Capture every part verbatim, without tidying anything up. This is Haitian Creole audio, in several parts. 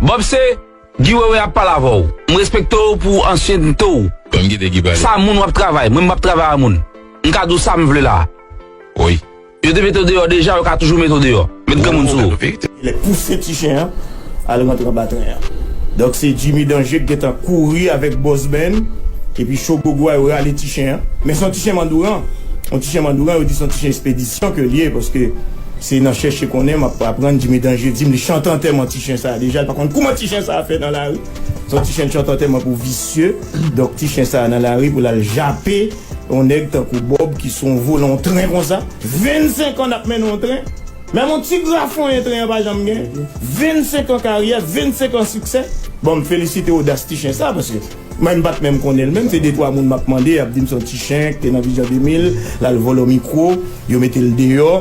Bob se Guy Wewe ap pale avè w. M respekte w pou ansyente w. Ban m kite Guy pale. Sa moun w ap travay, mwen m p ap travay a moun. M ka di w sa m vle la. Wi. Yo te mete w deyò deja, yo ka toujou mete w deyò. Met granmoun sou ou. Lè pouse ti chen an al rantre anba tren an. Donk se Jimmy Danje ki gentan kouri avèk Boss Ben. Epi Shogo Gwa yo rale ti chen an. Men se yon ti chen mandouran. Yon ti chen mandouran, yo di se yon ti chen espedisyon ke l ye, paske se nan chèche konnen m ap aprann Jimmy Danje di m li chante antèman ti chen sa a deja, li pa konn kouman ti chen sa a fè nan lari. Se yon ti chen k chante antèman pou visye. Donk ti chen sa a nan lari pou l al jape yon nèg tankou Bob ki se yon volan yon tren konsa. Vennsenk an n ap mennen yon tren. Menm yon ti grafonyen tren an pa janm gen. Vennsenk an karyè, vennsenk an siksè. Bon, m felisite odas ti chen sa, paske mwen m pa t menm konnen l menm, se de twa moun m ap mande, y ap di m se yon ti chen ki te nan Vizyon de mil, l al vòlò mikwo, yo mete l deyò.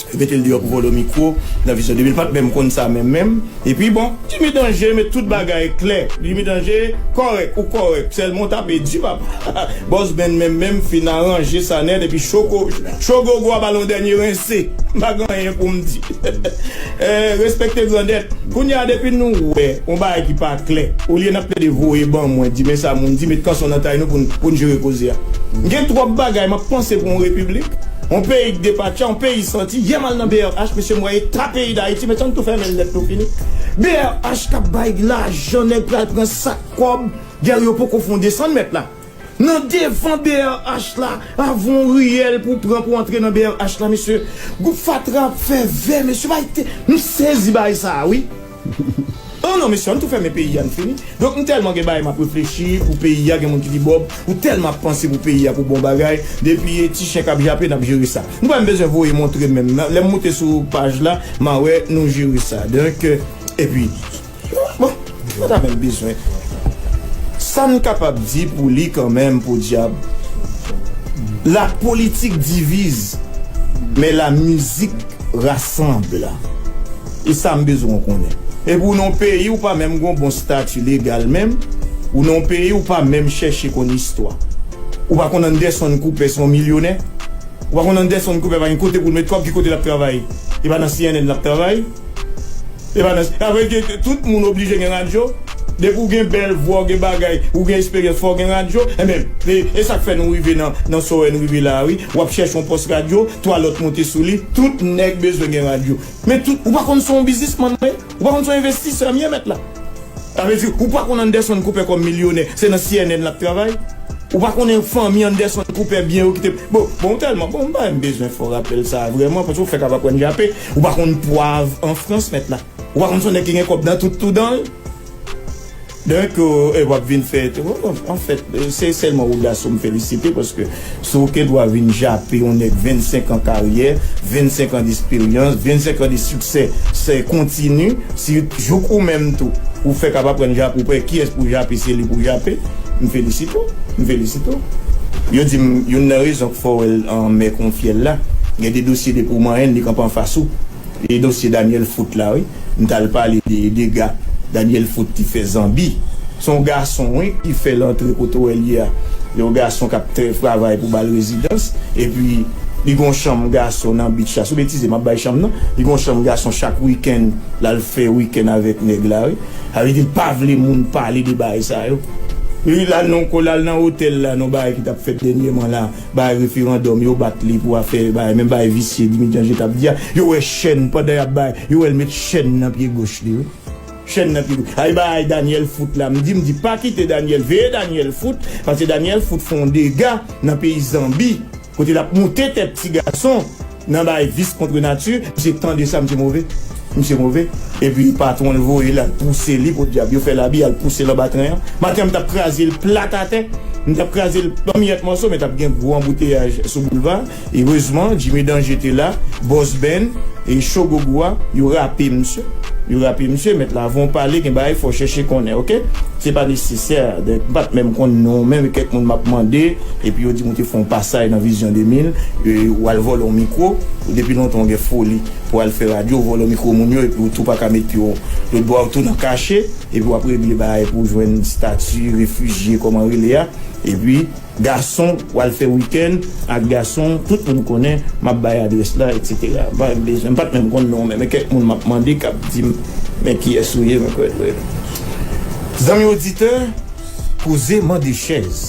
Yo mete l deyò pou vòlò mikwo, nan Vizyon de mil, pa t menm konn sa menm menm. Epi bon, Jimmy Danje met tout bagay klè. Jimmy Danje kòrèk, ou kòrèk. Sèlman w tape di papa. Boss Ben menm menm fin aranje sa nèt epi Shogo, Shogo Gwa ba l yon dènye rense. M pa gen anyen pou m di. Eh, respekte grandèt. Kounye a depi nou wè yon bagay ki pa klè, olye n ap plede voye ban mwen, di men sa moun di, met kanson nan tay nou pou n, pou n jere koze a. M gen twòp bagay m ap panse pou yon repiblik. Yon peyi k depatcha, yon peyi santi. Yè m al nan B R H, mesye, m wè eta peyi Dayiti, mesye, ann tou fèmen l nèt nou fini. B R H k ap bay lajan, nèg pral pran sak kòb, dèyè yo poko fè yon desann mèt la. Nan devan B R H la, avan yon riyèl pou pran pou antre nan B R H la, mesye, gwoup fatra ap fè vè, mesye, bay te, m sezi bay sa a, wi. Oh non, mesye, ann tou fèmen peyi a, n fini. Donk, m tèlman gen bagay m ap reflechi pou peyi a, gen moun ki di Bob, ou tèlman ap panse pou peyi a, pou bon bagay, depi e ti chen k ap jape, n ap jere sa. Nou pa menm bezwen voye montre menm. Nan, lè m moute sou paj la, m a wè nou jere sa. Donk, euh, epi, bon, nou pa ta menm bezwen. Sa n kapab di pou li kanmenm, podyab, la politique divise, mais la musique rassemble. E sa m bezwen w konnen. Epi w nan yon peyi ou pa menm gen yon bon stati legal menm, ou nan yon peyi ou pa menm chèche konn istwa. Ou pa konn Anderson Cooper se yon milyonè. Ou pa konn Anderson Cooper pa gen kote pou l met kòb, ki kote l ap travay? E pa nan C N N l ap travay? E pa nan, sa vle di tout moun oblije gen radyo? Depi w gen bèl vwa, w gen bagay, ou gen esperyans, fò w gen radyo. Enben, e, e sa k fè nou rive nan, nan sa w wè n rive la a, wi. W ap chèche yon pòs radyo, twa lòt monte sou li, tout nèg bezwen gen radyo. Men tout, ou pa konn se yon biznismann mwen ye? Ou pa konn se yon envestisè m ye, mèt la? Sa vle di, ou pa konn Anderson Cooper kòm milyonè, se nan C N N l ap travay? Ou pa konnen fanmi Anderson Cooper byen yo ki te, bon, bon, tèlman, bon, m pa menm bezwen fè w rapèl sa a vrèman, paske w fèk ap aprann jape. Ou pa konn pwav an Frans, mèt la? Ou pa konn se yon nèg ki gen kòb nan tout, tout dan l? Donk, euh, e w ap vin fè, anfèt, se sèlman odas ou m felisite, paske si w gen dwa vin jape yon nèg vennsenk an karyè, vennsenk an desperyans, vennsenk an de siksè, se kontini, si jouk ou menm tou, ou fèk ap aprann jape, ou pa wè kiyès pou jape, se li pou jape, m felisite w, m felisite w. Yo di m, youn nan rezon k fè w wè l an mè kon fyèl la, gen de dosye depi w manyen l, li kanpe anfas ou. E dosye Daniel Foot la, wi. M t al pale de dega Daniel Foot te fè Zanbi. Se yon gason, wi, ki fè l antre kote w wè l ye a. Yon gason k ap trè, travay pou ba l rezidans. Epi, li gen yon chanm gason nan beach la. Si w betize, m ap bay chanm nan. Li gen yon chanm gason chak wikenn, l al fè wikenn avèk nèg la, wi. Sa vle di, l pa vle moun pale de bagay sa yo. Li l al nan, l al nan otèl la, nan bagay ki t ap fèt dènyèman la. Bay referandòm, yo bat li pou afè, bay, menm bay visye, Jimmy Danje t ap di a. Yo wè chèn, pandan y ap bay, yo wè l met chèn nan pye goch li, wi. Chèn nan pye goch. Ay, bay Daniel Foot la, m di, m di, pa kite Daniel, veye Daniel Foot, paske Daniel Foot fè yon dega nan peyi Zanbi, kote l ap moute tèt ti gason, nan bay vis kont nati, misye tande sa, misye move. Misye move. Epi patwon l voye l al pouse li, podyab, yo fè labi, al pouse l anba tren an. Maten an, m t ap kraze l plat atè. M t ap kraze l an miyèt mòso, men t ap gen gwo anbouteyaj sou boulva. Erezman, Jimmy Danje te la, Boss Ben, e Shogo Gwa, yo rape misye. Yo rape misye, mèt la, avan w pale, gen bagay fò w chèche konnen, oke? Se pa nesesè. Donk, m pa t menm konn non w menm, e kèk moun m ap mande, epi yo di m ou te fè yon pasaj nan Vizyon de mil, e, w al vòlò yon mikwo, depi lontan w gen foli pou w al fè radyo, w vòlò mikwo moun yo, epi w tou pa ka met pye w lòt bò a, w tou nan kache, epi w ap regle bagay pou w jwenn estati refijye, kòman rele a, epi gason, w al fè wikenn ak gason, tout moun konnen, m ap bay adrès la, etsetera. M pa bezwen, m pa t menm konn non w menm, men kèk moun m ap mande k ap di m, Men kiyès ou ye, mwen kwè dwe. Zanmi oditè, koze mande chèz.